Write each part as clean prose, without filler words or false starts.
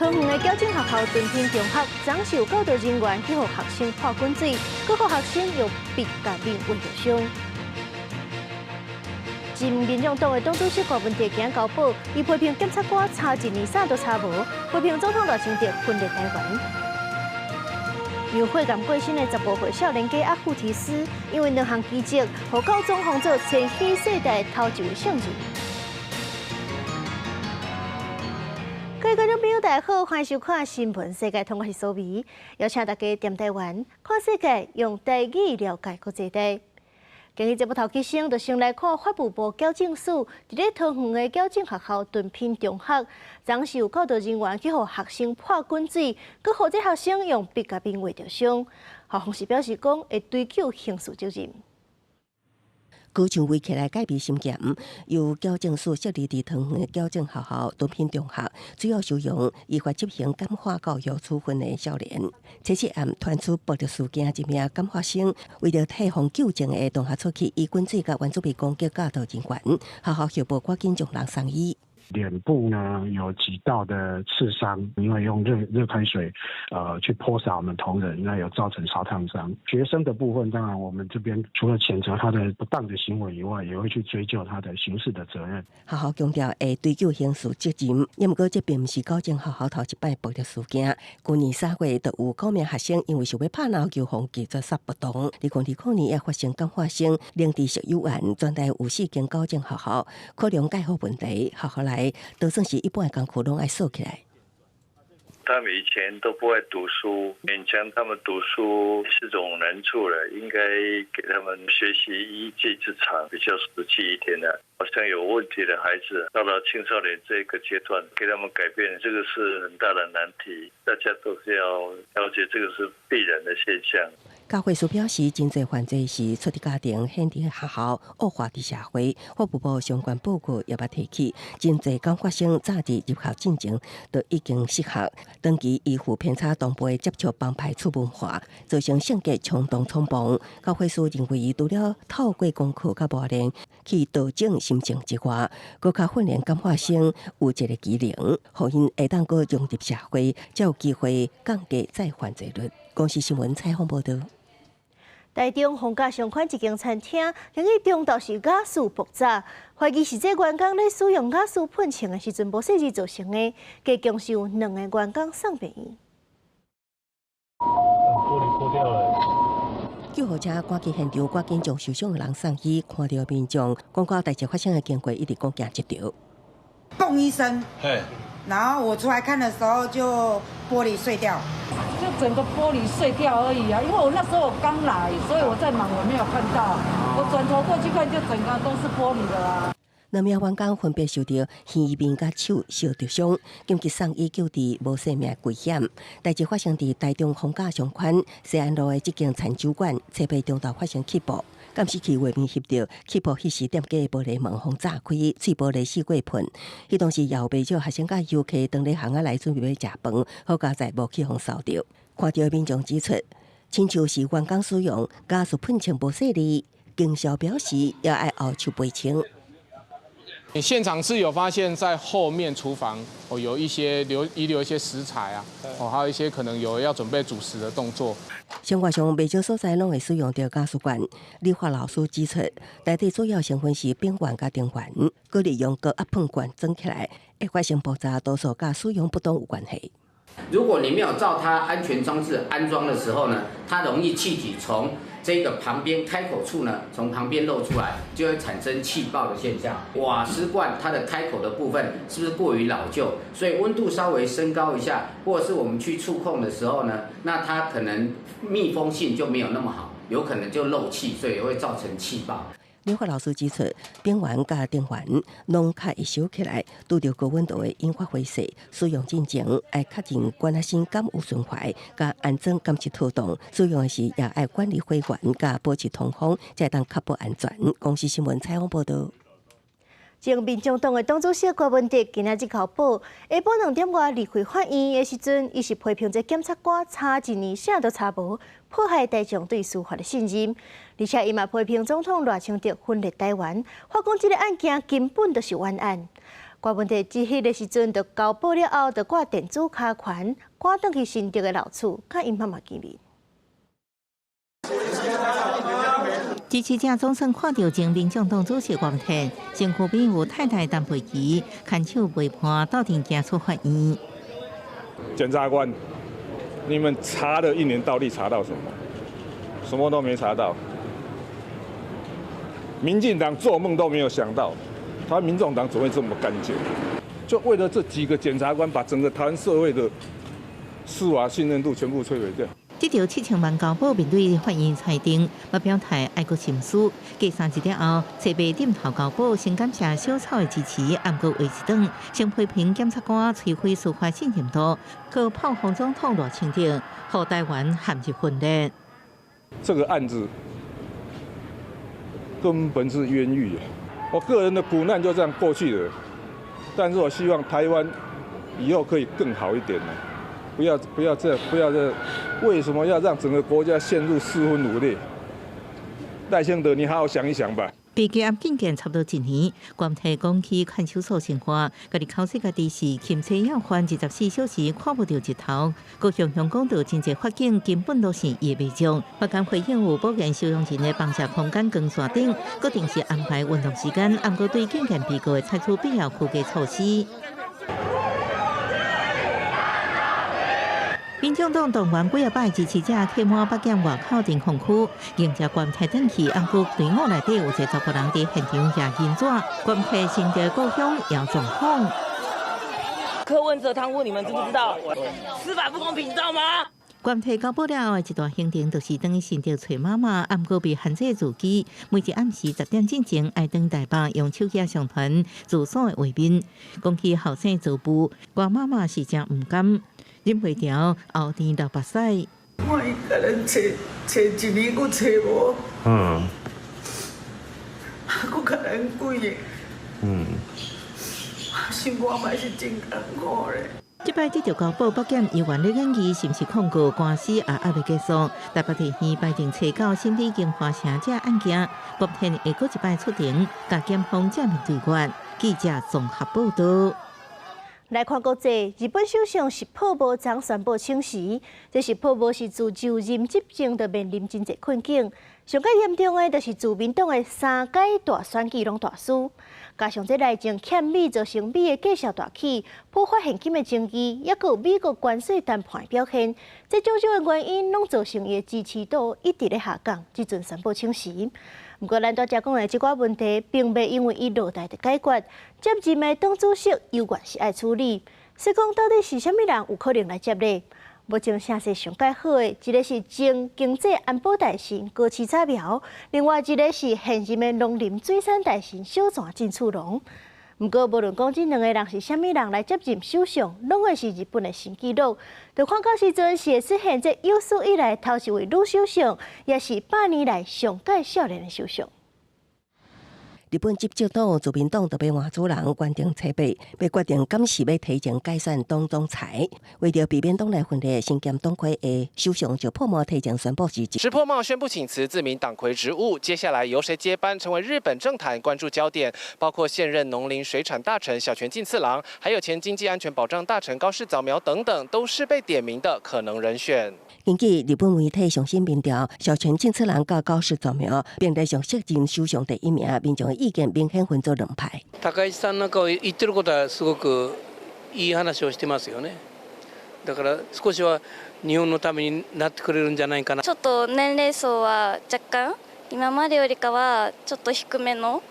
桃園的矯正學校敦品中學，昨是有教導人員去予學生潑滾水，閣予學生用筆共面畫著傷。前民眾黨的黨主席柯文哲今交保，伊批評檢察官查一年啥都查無，批評總統賴清德分裂台灣。因血癌過身的15歲少年家阿庫提斯，因為兩項奇蹟，予教宗封做千禧世代頭一位聖人。各位觀眾朋友，大家好，歡迎收看《新聞世界通》，我是蘇美，邀請大家踮台灣看世界，用台語了解國際大。今日節目頭起先，就先來看法務部矯正署佇咧桃園的矯正學校敦品中學，昨是有教導人員去予學生潑滾水，閣予這學生用筆共面畫著傷。校方是表示講會追究刑事責任。高牆圍起來戒備森嚴，由矯正署設立佇桃園的矯正學校敦品中學，主要收容依法執行感化教育處分的少年。初七暗傳出暴力事件，一名感化生為著替予糾正的同學出去，以滾水佮圓珠筆攻擊教導人員，學校後部趕緊將人送醫。臉部呢有幾道的刺傷，因為用熱熱開水，去潑灑我們同仁，那有造成燒燙傷。學生的部分，當然我們這邊除了譴責他的不當的行為以外，也會去追究他的刑事的責任。學校強調會追究刑事責任，毋過這並毋是矯正學校頭一擺暴力事件。舊年3月就有九名學生因為想欲拍籃球，予拒絕殺不當。2020年也發生感化生零致食油案，全台有四間矯正學校可能蓋好問題，學校內都算是一般的功課攏愛鎖起來。他們以前都不愛讀書，勉強他們讀書是種難處了，應該給他們學習一技之長比較實際一點的。好像有問題的孩子，到了青少年這個階段，給他們改變，這個是很大的難題。大家都是要了解，這個是必然的現象。教會署表示，真濟犯罪是出佇家庭、顯佇學校、惡化佇社會。法務部相關報告也捌提起，真濟感化生早佇入學進前就已經失學，長期依附偏差同輩接觸幫派次文化，造成性格衝動衝暴。教會署認為，除了透過功課佮磨練去調整心情之外，閣較訓練感化生有一個技能，予𪜶會當閣融入社會，才有機會降低再犯罪率。公視新聞採訪報導。台中逢甲上寬一間餐廳，今日中晝是瓦斯爆炸，懷疑是這員工咧使用瓦斯噴槍的時陣無細膩造成的，加共是有兩个員工送病院。玻璃破掉了。救護車趕去現場，趕緊將受傷的人送醫。看著民眾講講代誌發生的經過，一直講驚一著。嘣一聲，然後我出來看的時候，就玻璃碎掉，就整個玻璃碎掉而已啊！因為我那時候我剛來，所以我在忙，我沒有看到。我轉頭過去看，就整個都是玻璃的啦。兩名員工分別受著耳面佮手燒著傷，緊急送醫救治，無生命危險。代誌發生佇台中逢甲上寬西安路的這間餐酒館，初八中晝發生氣爆，監視器畫面翕著氣爆彼時店家的玻璃門予炸開，碎玻璃四處噴。彼當時也有袂少學生佮遊客當咧巷仔內準備欲食飯，好佳哉無去予燒著。看著民眾指出，親像是員工使用瓦斯噴槍無細膩，經銷表示也愛要求賠償。現場是有發現，在後面廚房哦，有一些留遺留一些食材啊，哦，還有一些可能有要準備煮食的動作。生活上袂少所在攏會使用著瓦斯罐。理化老師指出，內底主要成分是丙烷佮丁烷，閣利用高壓噴罐裝起來，會發生爆炸，多數佮使用不當有關係。如果你沒有照它安全裝置安裝的時候呢，它容易氣體從這個旁邊開口處呢，從旁邊漏出來，就會產生氣爆的現象。瓦斯罐它的開口的部分是不是過於老舊？所以溫度稍微升高一下，或者是我們去觸控的時候呢，那它可能密封性就沒有那麼好，有可能就漏氣，所以也會造成氣爆。理化老師指出，丙烷佮丁烷攏較會燒起來，拄著高溫度會引發火勢。使用進前愛確認罐仔身敢有損壞，佮安裝監測妥當。使用時也愛管理火源，佮保持通風，才會當確保安全。公視新聞採訪報導。前民眾黨的黨主席柯文哲今仔日交保，下晡2點外離開法院的時陣，伊是批評這檢察官查一年啥都查無，破壞大眾對司法的信任。而且伊嘛批評總統賴清德分裂台灣，發講這个案件根本就是冤案。郭文悌佇彼个時陣就交保了後，就掛電子跤環，趕轉去新竹的老厝，佮𪜶媽媽見面。支持者總算看著前民眾黨主席郭文悌，身軀邊有太太陳佩琪，牽手陪伴鬥陣行出法院。檢察官，你們查了一年，到底查到什麼？什麼都沒查到。民進黨做夢都沒有想到，他民眾黨怎會這麼乾淨？就為了這幾個檢察官，把整個台灣社會的司法信任度全部摧毀掉。這條7000萬交保面對法院裁定，嘛表態愛閣深思。過3日了後，冊袂點頭交保，先感謝小草的支持，毋過維持黨先批評檢察官摧毀司法信任度，閣炮轟總統賴清德，予台灣陷入分裂。這個案子根本是冤獄，我個人的苦難就這樣過去了，但是我希望台灣以後可以更好一點。不要不要這不要這，為什麼要讓整個國家陷入四分五裂？賴清德，你好好想一想吧。被羈押禁見差不多一年，郭文悌講起看守所生活，家己口說家己是欽差要犯，24小時看無著日頭。閣雄雄講著真濟法警根本都是伊的袂將，法官回應有保健收容人的放射空間光線頂，閣定時安排運動時間，毋過對禁見被告會採取必要區隔措施。民眾黨黨員幾仔擺支持者客滿北檢外口真空區，迎接郭文悌轉去，毋過隊伍內底有一個查埔人佇現場舉銀紙，郭文悌新竹故鄉搖總統。柯文哲貪污，你們知不知道？司法不公平，你知道嗎？郭文悌交保了後的一大行程，就是轉去新竹揣媽媽，毋過被限制座機，每日暗時10點進前愛轉台北，用手機上傳住所的畫面。講起後生做父，郭媽媽是誠毋甘。忍袂牢，後天流目屎。我一個人揣揣一年，閣揣無。閣較難幾个。生活嘛是真艱苦咧。這擺得著交保北檢猶原咧研議是毋是控告官司也猶未結束。台北地院排定初九審理京華城這案件，郭文悌會閣一擺出庭，共檢方正面對決。記者綜合報導。來看國際，日本首相石破茂昨宣布請辭。這石破茂是自就任執政，就面臨真濟困境。上較嚴重的，就是自民黨的三屆大選舉攏大輸，加上這內政欠米造成米的價數大起，破發現金的爭議，抑閣有美國關稅談判的表現，這種種的原因，攏造成伊的支持度一直咧下降。這陣宣布請辭。毋過，咱拄才講的這寡問題，並袂因為伊落台就解決。接任的黨主席猶原是愛處理。所以講，到底是啥物人有可能來接呢？目前聲勢上蓋好的，一個是前經濟安保大臣高市早苗，另外一個是現任的農林水產大臣小泉進次郎。毋過，無論講這兩个人是啥物人來接任首相，攏會是日本的新紀錄。就看到時陣是會出現這有史以來頭一位女首相，也是100年來上蓋少年的首相。日本執政黨自民黨就欲換主人，決定初八，欲決定敢是欲提前改選黨總裁。為著避免黨內分裂，身兼黨魁的首相石破茂提前宣布辭職。石破茂宣布請辭自民黨魁職務，接下來由誰接班，成為日本政壇關注焦點。包括現任農林水產大臣小泉進次郎，還有前經濟安全保障大臣高市早苗等等，都是被點名的可能人選。根據日本媒體上新民調，小泉進次郎佮高市早苗並列上適任首相第一名，民眾的意見明顯分做兩派。高市さんなんか言ってることはすごくいい話をしてますよね。だから少しは日本のためになってくれるんじゃないかな。ちょっと年齢層は若干今までよりかはちょっと低めの、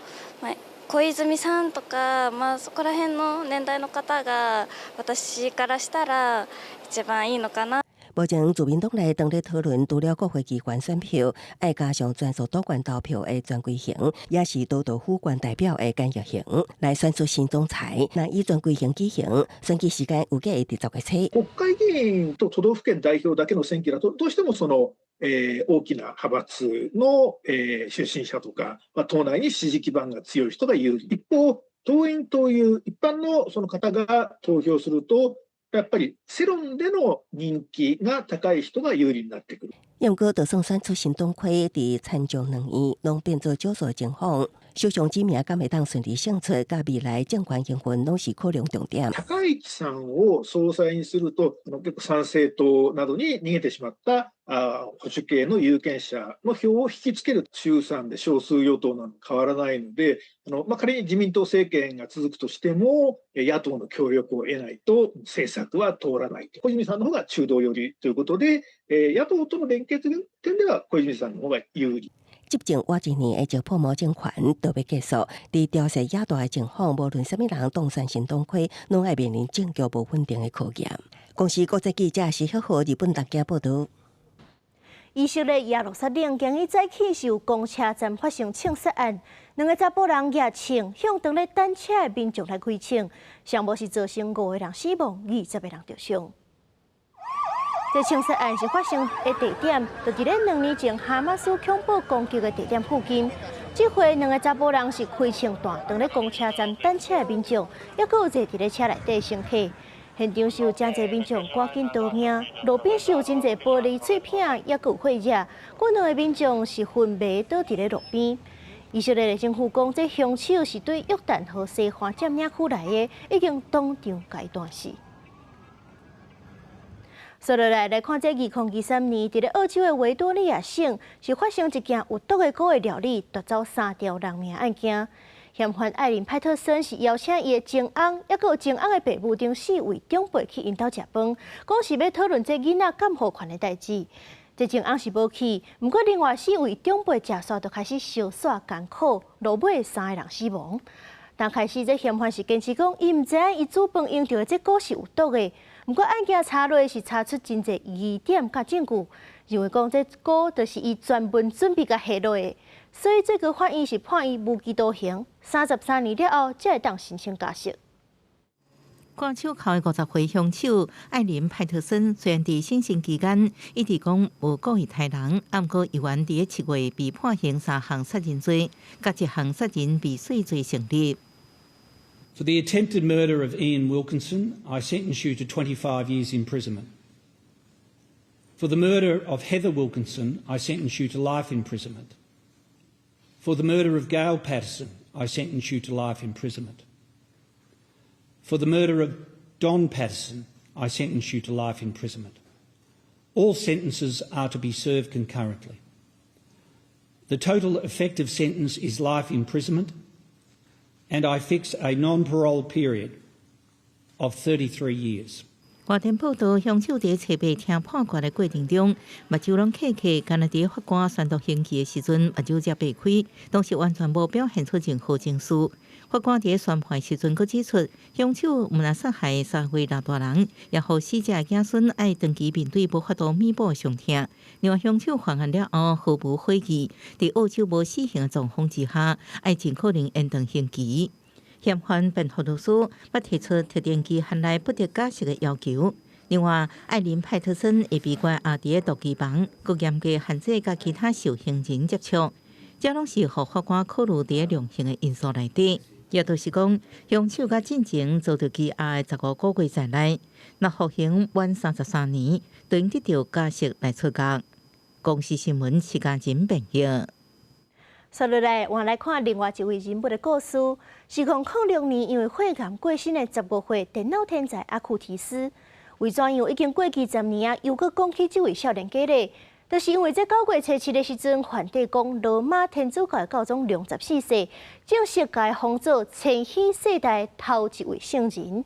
小泉さんとか、そこら辺の年代の方が私からしたら一番いいのかな。目前自民黨內當咧討論，除了國會議員選票，愛加上全數都縣投票的全規程，也是都道府縣代表的簡易程，來選出新總裁。若以全規程舉行，選舉時間預計會佇10月初。国会議員と都道府県代表だけの選挙だと、どうしてもその、大きな派閥の、出身者とか、党内に支持基盤が強い人が有利。一方、党員という一般のその方が投票すると、やっぱり世論での人気が高い人が有利になってくる。毋過，就算選出新黨魁，佇參眾兩院攏變做少數情況。首相指名敢會當順利勝出，佮未來政權營運攏是考量重點。高市さんを総裁にすると、結構参政党などに逃げてしまった保守系の有権者の票を引きつける。衆参で少数与党なの変わらないので、まあ、仮に自民党政権が続くとしても、野党の協力を得ないと政策は通らない。小泉さんの方が中道寄りということで、野党との連結点では小泉さんの方が有利。執政倚一年的石破茂政權就欲結束，佇調勢野大的情況，無論啥物人當選新黨魁，攏愛面臨政局無穩定的考驗。公視國際記者施曉豪日本東京報導。以色列耶路撒冷今日早起是有公車站發生槍殺案，兩个查埔人舉槍向當咧等車的民眾來開槍，上無是造成五個人死亡，20個人著傷。這槍殺案是發生的地點，就佇咧2年前哈馬斯恐怖攻擊的地點附近。這回兩个查埔人是開槍彈當咧公車站等車的民眾，抑閣有坐佇咧車內底乘客。現場是有誠濟民眾趕緊逃命，路邊是有真濟玻璃碎片，抑閣有血跡。閣兩个民眾是昏迷倒佇咧路邊。以色列的政府講，這兇手是對約旦河西岸佔領區來的，已經當場共伊彈死。接落來來看，這2023年，佇咧澳洲的維多利亞省是發生一件有毒的蠱的料理奪走三條人命案件。嫌犯艾琳派特森是邀請伊的前翁，抑閣有前翁的爸母等四位長輩去𪜶兜食飯，講是欲討論這囡仔監護權的代誌。這前翁是無去，毋過另外四位長輩食煞就開始燒煞艱苦，落尾三个人死亡。但開始這嫌犯是堅持講，伊毋知影伊煮飯用著的這蠱是有毒的。毋過案件查落是查出真濟疑點佮證據，認為講這蠱就是伊專門準備共下落的，所以最高法院是判伊無期徒刑，33年了後才會當申請假釋。割手銬的50歲兇手艾琳派特森，雖然佇審訊期間一直講無故意刣人，毋過猶原佇7月被判刑三項殺人罪，佮一項殺人未遂罪成立。 For the attempted murder of Ian Wilkinson, I sentence you to 25 years imprisonment. For the murder of Heather Wilkinson, I sentence you to life imprisonment. For the murder of Gail Patterson, I sentence you to life imprisonment. For the murder of Don Patterson, I sentence you to life imprisonment. All sentences are to be served concurrently. The total effective sentence is life imprisonment, and I fix a non-parole period of 33 years. 外電報道，兇手佇冊八聽判決的過程中，目睭攏瞌瞌，敢若佇法官宣讀刑期的時陣，目睭才擘開，當時完全無表現出任何情緒。法官佇宣判時陣，閣指出，兇手毋但殺害三位老大人，也予死者的子孫愛長期面對無法度彌補的傷痛。另外，兇手犯案了後毫無悔意，佇澳洲無死刑的狀況之下，愛盡可能延長刑期。嫌犯辯護律師捌提出特定期限內不得假釋的要求。另外，艾琳派特森會被關押佇獨居房，閣嚴格限制佮其他受刑人接觸，這攏是予法官考慮佇量刑的因素內底。也就是講，兇手佮進前遭著羈押的15個月在內，若服刑滿33年，就應得著假釋來出獄。公視新聞徐嘉仁編譯。接落來，換來看另外一位人物的故事，是2006年因為血癌過身的15歲電腦天才阿庫提斯。為怎樣已經過去10年啊，猶閣講起這位少年家咧？就是因為這9月初7的時陣，梵蒂岡羅馬天主教的教宗良十四世正式共伊封做千禧世代頭一位聖人。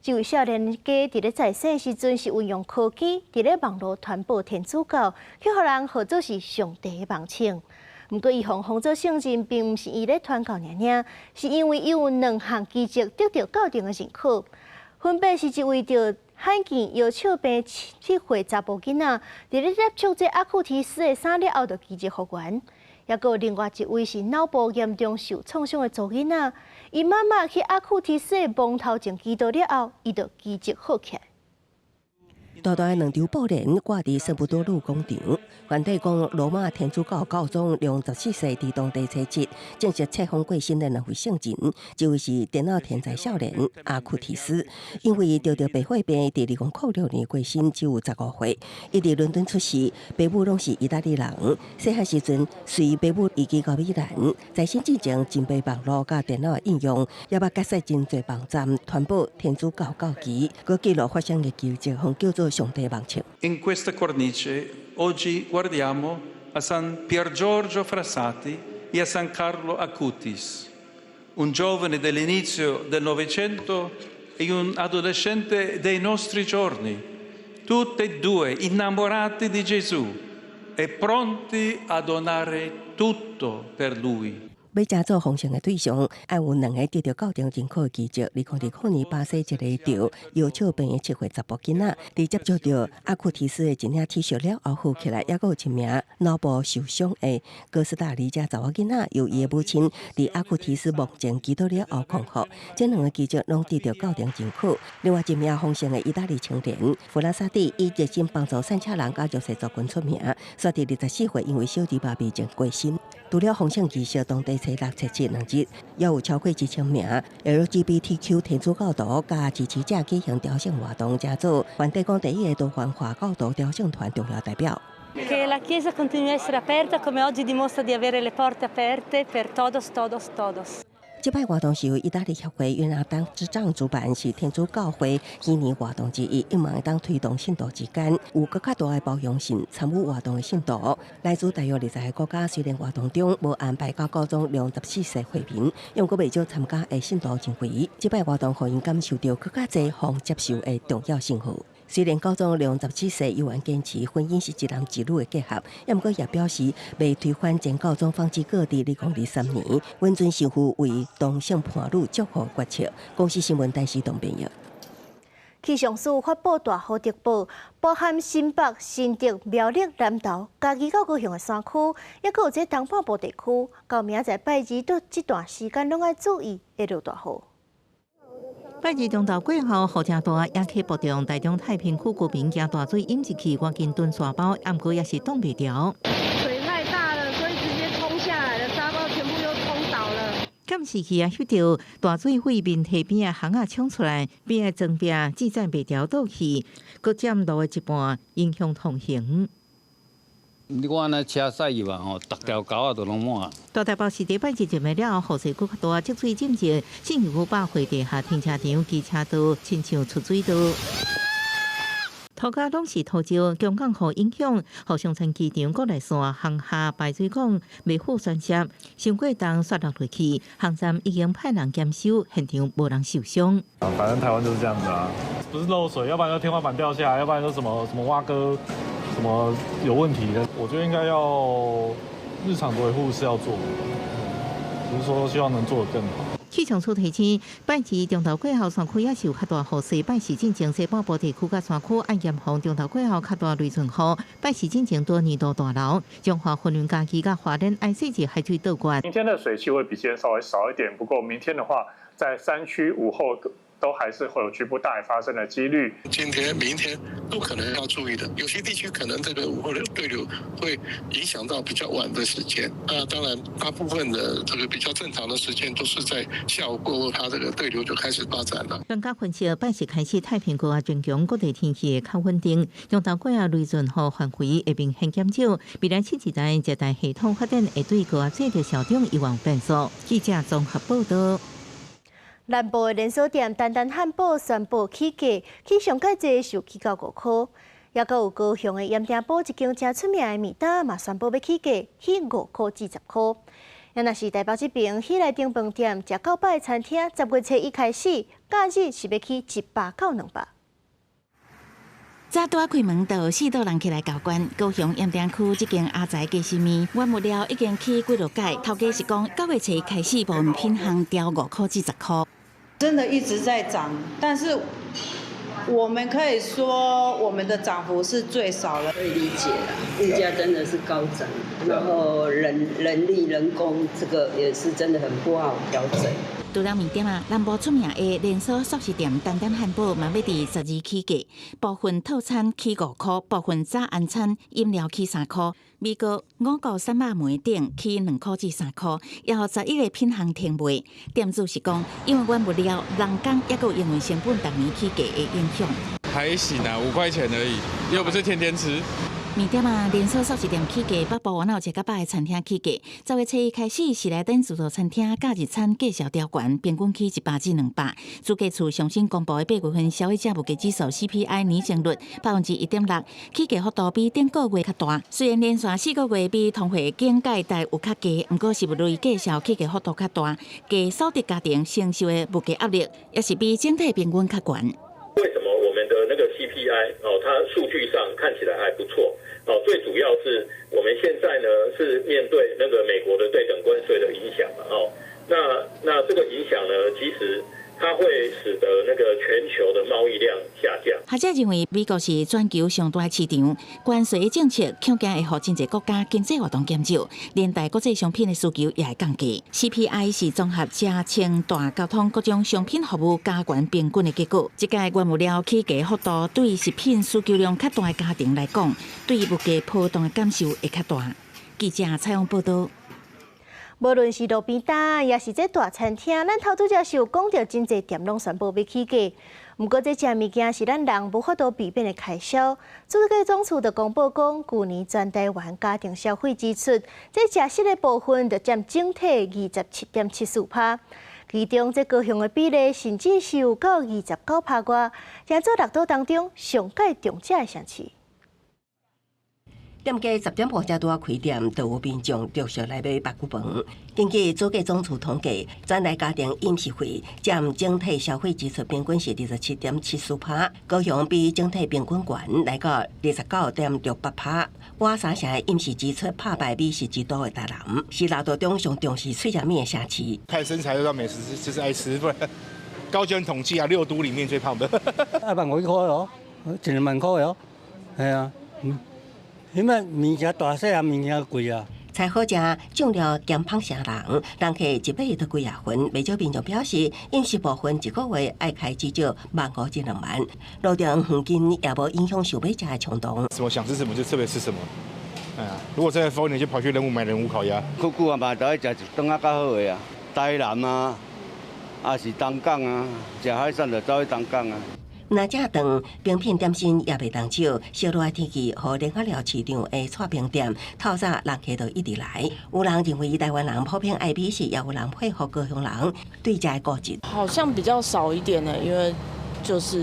這位少年家佇咧在世時陣是運用科技，佇咧網路傳播天主教，去予人號做是上帝的盲腸。毋過，伊予封做聖人，並毋是伊咧傳教爾爾，是因為伊有兩項奇蹟得著教廷的認可，分別是一位著罕見腰笑病7歲查埔囡仔，佇咧接觸這阿庫提斯的衫了後，就奇蹟復原。抑閣有另外一位是腦部嚴重受創傷的查某囡仔，伊媽媽去阿庫提斯的墓頭前祈禱了後，伊就奇蹟好起來。大大兩張布簾掛佇聖彼得祿廣場。梵蒂岡羅馬天主教教宗良十四世佇當地初七正式冊封過身的兩位聖人，一位是電腦天才少年阿庫提斯，因為得著白血病，佇2006年過身，只有15歲。伊佇倫敦出世，爸母攏是意大利人。細漢時陣隨爸母移居到米蘭，在生進前真白網路佮電腦應用，也捌結識真濟網站傳播天主教教義，閣記錄發生的奇蹟，予叫做上帝網冊。 In questa cornice oggi guardiamo a San Pier Giorgio Frassati e a San Carlo Acutis, un giovane dell'inizio del Novecento e un adolescente dei nostri giorni, tutti e due innamorati di Gesù e pronti a donare tutto per lui. 欲成做封聖的對象，愛有兩个得著教廷認可的奇蹟。2020年，巴西一个得腰笑病的7歲查埔囡仔，佇接觸著阿庫提斯的一領 T 恤了後好起來，抑閣有一名腦部受傷的哥斯達黎加查某囡仔，由伊的母親佇阿庫提斯墓前祈禱了後康復。這兩个奇蹟攏得著教廷認可。另外一名封聖的意大利青年弗拉薩蒂，以熱心幫助散赤人佮弱勢族群出名，煞佇24歲因為小兒麻痺症過身。除了封聖儀式，當地初六、初七兩日，也有超過1000名 LGBTQ 天主教徒佮支持者舉行朝聖活動，成做梵蒂岡第一个多元化教徒朝聖團重要代表。 Che la Chiesa continui a essere aperta come oggi dimostra di avere le porte aperte per todos, todos, todos. 這擺活動是由意大利協會約拿單執掌主辦，是天主教會禧年活動之一，希望會當推動信徒之間有閣較大的包容性。參與活動的信徒來自大約20個國家，雖然活動中無安排佮教宗良十四世會面，毋過袂少參加的信徒認為，這擺活動予𪜶感受著閣較濟予接受的重要信號。雖然教宗良十四世依然堅持婚姻是一男一女的結合，毋過也表示袂推翻前教宗方濟各佇2023年允准神父為同性伴侶祝福決策。公視新聞，陳時東編譯。氣象署發布大雨特報，包含新北、新竹、苗栗、南投、嘉義到高雄的山區，抑閣有這東半部地區，到明仔載拜二到這段時間攏愛注意會落大雨。拜二中晝過後，雨誠大，也去北中、台中太平區居民驚大水淹入去，趕緊囤沙包，毋過也是擋袂牢。水太大了，所以直接沖下來了，沙包全部又沖倒了。監視器啊，翕著大水對面堤邊的巷仔衝出來，邊的磚壁支載袂牢倒去，閣佔路的一半，影響通行。你看那車駛入來吼，逐條溝仔都攏滿。大台北市禮拜日入暝了後，雨勢閣較大，積水浸入信義區百貨地下停車場、機車道，親像出水道。塗跤攏是土石，強降雨影響，予松山機場國內線航廈排水管未付宣泄，傷過重煞落落去，航站已經派人檢修，現場無人受傷。反正台灣就是這樣子啊，不是漏水，要不然就天花板掉下來，要不然就什麼什麼挖哥，什麼有問題的。我覺得應該要日常維護是要做的，只是說希望能做得更好。氣象署提醒，拜二中晝過後，山區也是有較大雨勢。拜四進前西半部地區佮山區愛嚴防中晝過後較大雷陣雨。拜四進前多年度大樓，彰化、雲林、嘉義佮花蓮愛細緻海水倒灌。明天的水汽會比今天稍微少一點，不過明天的話，在山區午後都還是會有局部大雨發生的幾率。今天、明天都可能要注意的，有些地區可能這個午後的對流會影響到比較晚的時間。那當然，大部分的這個比較正常的時間都是在下午過後，它這個對流就開始發展了。專家分析，拜四開始太平高壓增強，各地天氣會較穩定。中晝過後雷陣雨範圍會明顯減少。未來七日內熱帶系統發展會對高壓脊的小中有望變數。記者綜合報道。南部的連鎖店丹丹漢堡宣布起價，起上蓋濟是起到5塊。抑閣有高雄的鹽埕埔一間誠出名的麵擔嘛宣布欲起價，起5塊至10塊。若是台北這爿喜來登飯店食夠飽的餐廳，10月初一開始，假日是欲起100到200。早拄仔開門，就有四桌人起來交關。高雄鹽埕區這間阿財雞絲麵，原物料已經起幾落改，頭家是講9月初一開始，部分品項調5塊至10塊。真的一直在漲，但是我們可以說我們的漲幅是最少了。可以理解啦，物價真的是高漲，然後人力人工這個也是真的很不好調整。除了麵店啊，南部出名的連鎖速食店丹丹漢堡嘛欲佇12起價，部分套餐起5箍，部分早晚餐飲料起3箍。美國五穀散肉糜等起2箍至3箍，也予11個品項停賣。店主是講，因為原物料、人工抑閣有營運成本逐年起價的影響。還行啊，5塊錢而已，又不是天天吃。麵店啊，連鎖速食店起價，北部有一個百个餐廳起價。10月初一開始，喜來登自助餐廳假日餐價小調懸，平均起100至200。主計處上新公布的8月份消費者物價指數 CPI 年增率1.6%，起價幅度比頂個月較大。雖然連續4個月比通貨警戒帶有較低，毋過食物類價數起價幅度較大，低所得家庭承受的物價壓力，也是比整體平均較懸。為什麼我們的那個 CPI 哦，它數據上看起來還不錯哦，最主要是我們現在呢是面對那個美國的對等關稅的影響嘛哦，那這個影響呢，其實它會使得那個全球的貿易量下降。學者認為，美國是全球上大市場，關稅的政策恐驚會予真濟國家經濟活動減少，連帶國際商品的需求也會降低。CPI 是綜合食、穿、住、交通各種商品服務加權平均的結果。這屆原物料起價幅度對食品需求量較大的家庭來講，對物價波動的感受會較大。記者採訪報導。無論是路邊攤，抑是這大餐廳，咱頭拄才是有講著真濟店攏宣布欲起價。毋過這食物件是咱人無法度避免的開銷。主計總處就公布講，舊年全台灣家庭消費支出，這食食的部分就佔整體27.74%，其中這高雄的比例甚至是有到29%外，成做六都當中上蓋重食的城市。店家10點半才拄仔開店，就有民眾陸續來買排骨飯。根據主計總處統計，全台家庭飲食費佔整體消費支出平均是27.74%，高雄比整體平均懸來到29.68%。倚三城的飲食支出拍敗美食之都的台南，是六都中上重視喙食物的城市。看身材就知道美食就是愛吃，不然高雄統計啊，六都裡面最胖的。1萬5塊哦，一兩萬塊哦，係啊，嗯。因為物件大細啊，物件貴啊。菜好食，醬料兼芳城人，人客一買就幾仔份。袂少民眾表示，飲食部分一個月愛開至少1萬5至2萬。路中遠近也無影響想欲食的衝動。什麼想吃什麼就特別吃什麼。哎呀，如果真的瘋，你就跑去仁武買仁武烤鴨。久久啊嘛，就愛食一頓仔較好的啊，台南啊，抑是東港啊，食海產就走去東港啊。若食頓冰品點心也袂當少，燒熱的天氣，予連仔寮市場的剉冰店透早人客就一直來。有人認為台灣人普遍愛美食，也有人佩服高雄人對食的固執。好像比較少一點呢，因為就是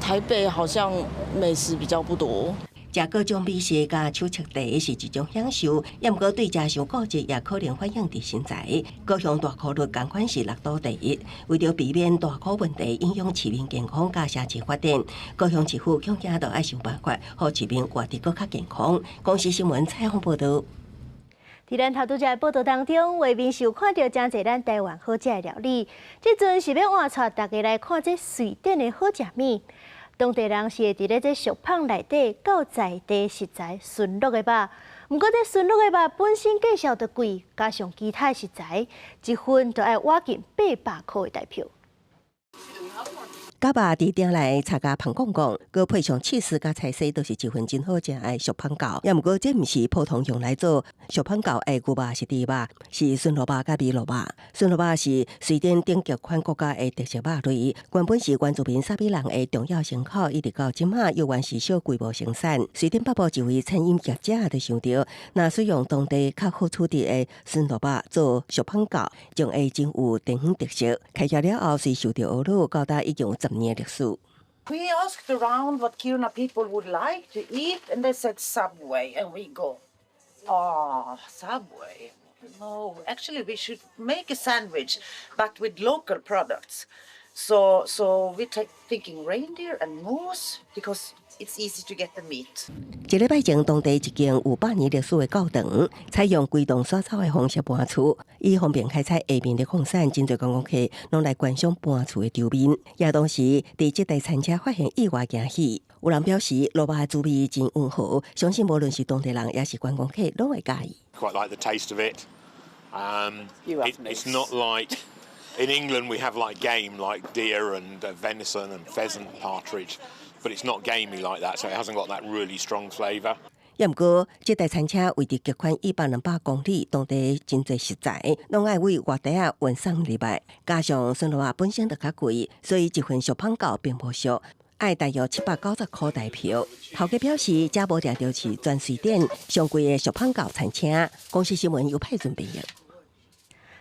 台北好像美食比較不多。食各種美食佮手沖茶是一種享受，也毋過對食傷固執也可能反映佇身材。高雄大箍率仝款是六都第一，為著避免大箍問題影響市民健康佮城市發展，高雄市府恐驚著愛想辦法，予市民活得閣較健康。公視新聞採訪報導。佇咱頭拄才的報道當中，畫面是有看著誠濟咱台灣好食的料理。這陣是欲換帶大家來看這瑞典的好食物。當地人是會佇咧這俗麭內底較在地食材馴鹿的肉，毋過這馴鹿的肉本身價數就貴，加上其他食材，一份就愛倚近800箍的台票。絞肉佇鼎內炒甲芳摃摃，閣配上起司佮菜絲，都是一份真好食的俗麭狗。也毋過這毋是普通用來做俗麭狗的牛肉是豬肉，是馴鹿肉佮麋鹿肉。馴鹿肉是瑞典頂級款國家的特色肉類，原本是原住民薩米人的重要牲口，一直到這馬猶原是小規模生產。瑞典北部一位餐飲業者就想著，若使用當地較好處理的馴鹿肉做俗麭狗，將會真有地方特色。開業了後，隨受著呵咾，到今已經有10年歷史。 We asked around what Kiruna people would like to eat, and they said Subway, and we go, "Oh, Subway. No, actually we should make a sandwich, but with local products." So we thinking reindeer and moose because it's easy to get the meat. 一禮拜前，當地一間有百年歷史的教堂，採用規棟刷草的方式搬厝，以方便開採下面的礦產。真濟觀光客攏來觀賞搬厝的場面。也同時，佇這台餐車發現意外驚喜。有人表示，鹿肉的滋味真溫和，相信無論是當地人抑是觀光客，攏會佮意。 Quite like the taste of it. It's not like In England, we have like game, like deer and venison and pheasant, partridge, but it's not gamey like that, so it hasn't got that really strong flavour. 也毋過，這台餐車位佇極寬100、200公里，當地真濟食材，攏愛為外地仔運送入來。加上酸蘆仔本身就較貴，所以一份俗麭狗並無俗，愛大約790塊台票。頭家表示，這無定著是全瑞典上貴的俗麭狗餐車。公視新聞由派準備。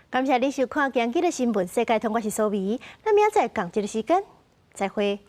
感謝你收看今日的新聞世界通，我是蘇美。咱明仔載仝這个時間，再會。